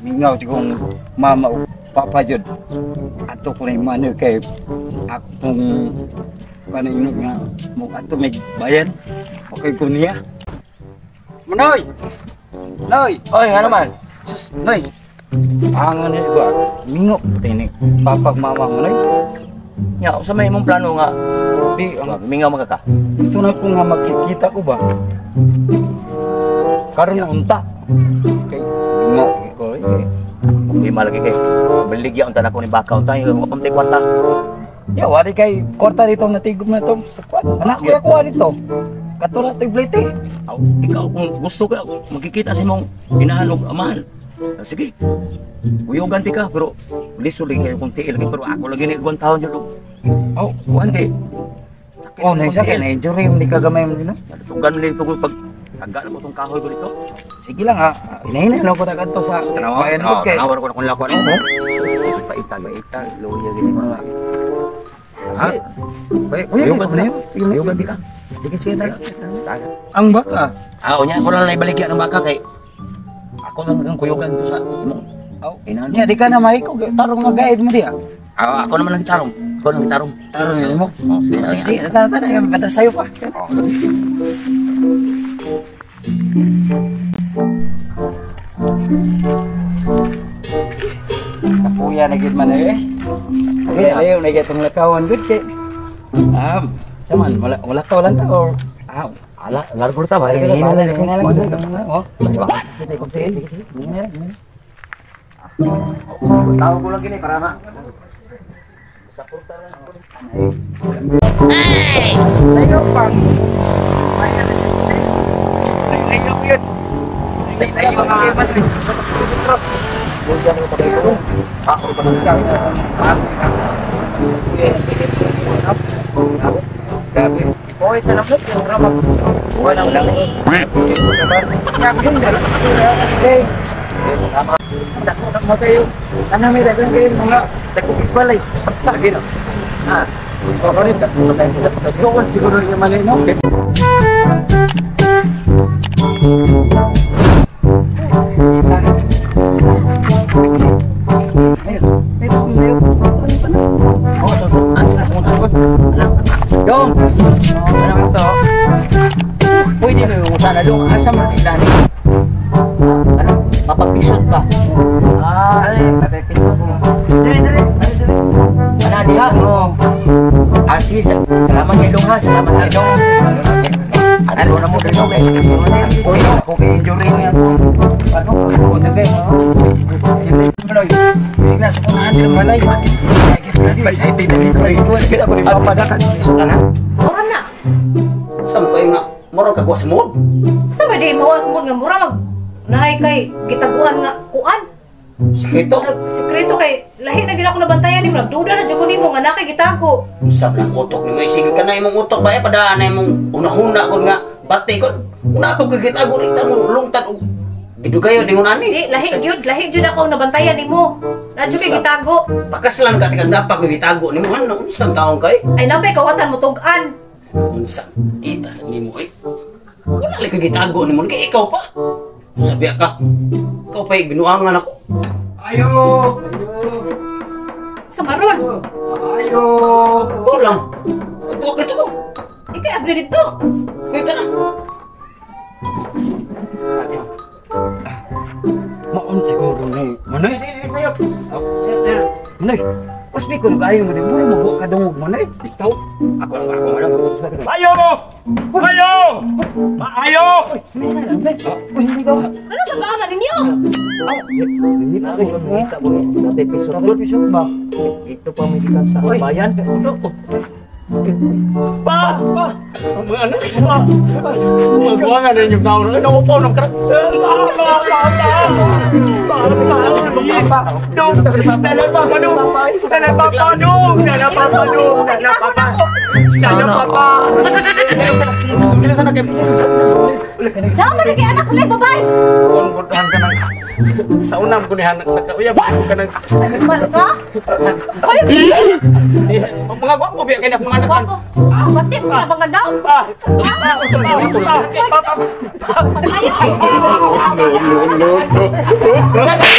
Mingaw kong mama o papa jud. Ato ko ni mano kay akong paningon nga mo ato may bayan. Okay ko niya. Manoy. Noy. Oy, ano man? Sus, Noy. Ang ano ba? Mingo tinig papa mama mo, Noy. Nya, unsa may imong plano nga? Di ang Mingaw man ka. Gusto na po nga magkikita ko ba? Karon na unta. Kay mingo ko eh. Problema lagi kay baligya unta nako ni baka unta yung mga pamtay kwarta. Ya, wari kay kwarta dito natigom na to sa kwan. Anak ko kuha dito. Katulad tay blite. Aw, ikaw kung gusto ka magkikita sa imong inahan og amahan. Sige. Kuyugan ti ka pero lisod lagi kayo kung tiil lagi pero ako lagi ni taon jud. Oh, Kuan kay. Oh, na isa kay na injury yung di kagamay mo dino. Tugan ni tugol pag taga na ko tong kahoy ko dito. Sige lang ha. Hinahina lang ko na kadto sa bayan ko kay. Tanawa ko na kung lakuan mo. Paitag, paitag, luya gini mga. Ha? Kuya, Kuyugan kuya, na. sige, Kuyugan di ka. Sige, sige, tara. Ang baka. Ah, unya ko lang ibaligya ng baka kay ako lang ang kuyugan to sa imong. Oh, Inahan. niya di ka na mahikog. Tarong nga guide mo diya. Ah, ako naman ang tarong. Ako lang tarong. Tarong yun mo. Oh, sige, Sige, sige, tara, tara. Bata sayo pa. Oh. Kapuya na gid man eh. Okay, layo na gid tong lakawan gud kay. Ah, saman wala wala ka lang ta or ah, Ala, largo ta ba? Hina lang, hina lang. Oh. Sige, sige. Tawag ko lang gini para ma. Layo pa. Layo yun. Layo pa. Oy, sa lamot yung ramag. Wala lang. Ano may dagan kayo mga tagpigbalay. Lagi no. Ah. Doon siguro yung mali no. Dong. Ano to? Pwede mo yung sana dong. Asa man ilani? Ano? Mapapisot ba? Ah, ay, patay piso ko. Dili, dili. Ana diha. Ah, sige. Salamat kay Dong ha. Salamat kay Dong. Ano na mo dong eh. Uy, ako kay injury mo yan. Ano? Puta kayo. Maloy. Sige na, sa punahan nila malay. Mura na. Sa mo kayo nga, mura ka kuha sa mood. Sa ba di mawas mo nga mura mag naay kay gitaguan nga kuan. Sikreto. Sikreto kay lahi na gid ako nabantayan nimo, nagduda na jud ko nimo nga naa kay gitago. Usap lang utok nimo, sige ka na imong utok ba padaan na imong unahuna kon nga bati kon. Una pa ko gitago rita mo lungtad og gidugayon ningon ani. Di lahi jud ako nabantayan nimo. Na jud kay gitago. Pakaslan ka tikag napa ko gitago nimo han unsang taong kay? Ay nabay kawatan mo tug-an. Unsa kita sa nimo eh. Wala lagi gitago nimo kay ikaw pa. Sabi ka. Ikaw pa binuangan ako. Ayo. Sa maron. Ayo. Ulang. Tuwa ka to. Ikay abli dito. Kuy ka na. Maon siguro ni Manoy. Dili sayo. Manoy. Usbi ko nag-ayo mo mo mo ka dungog Manoy. Ikaw. Ako lang ako lang. Ayo! Ayo! Maayo! Ano sa baan na ninyo? Pisot ba? Ito pa may gikan sa bayan. Pa! Pa! Mga anak, pa! Magawa nga na inyong tao. Ano po nang kara? Pa! Pa! Pa! Pa! Pa! Dong! Dala pa dong! Dala pa dong! Dala pa dong! Dala pa pa! Sana pa pa! Diyan man kay anak sila babay. Kung ka nang sa unam ko ni hanak nakauyab ka nang Mal ka? Hoy, mga gwapo biya kay na mga anak. gwapo. Ah, batik mo na bang daw? Pa! Pa! Pa! Pa! Pa! Ayaw. No, no, no, no.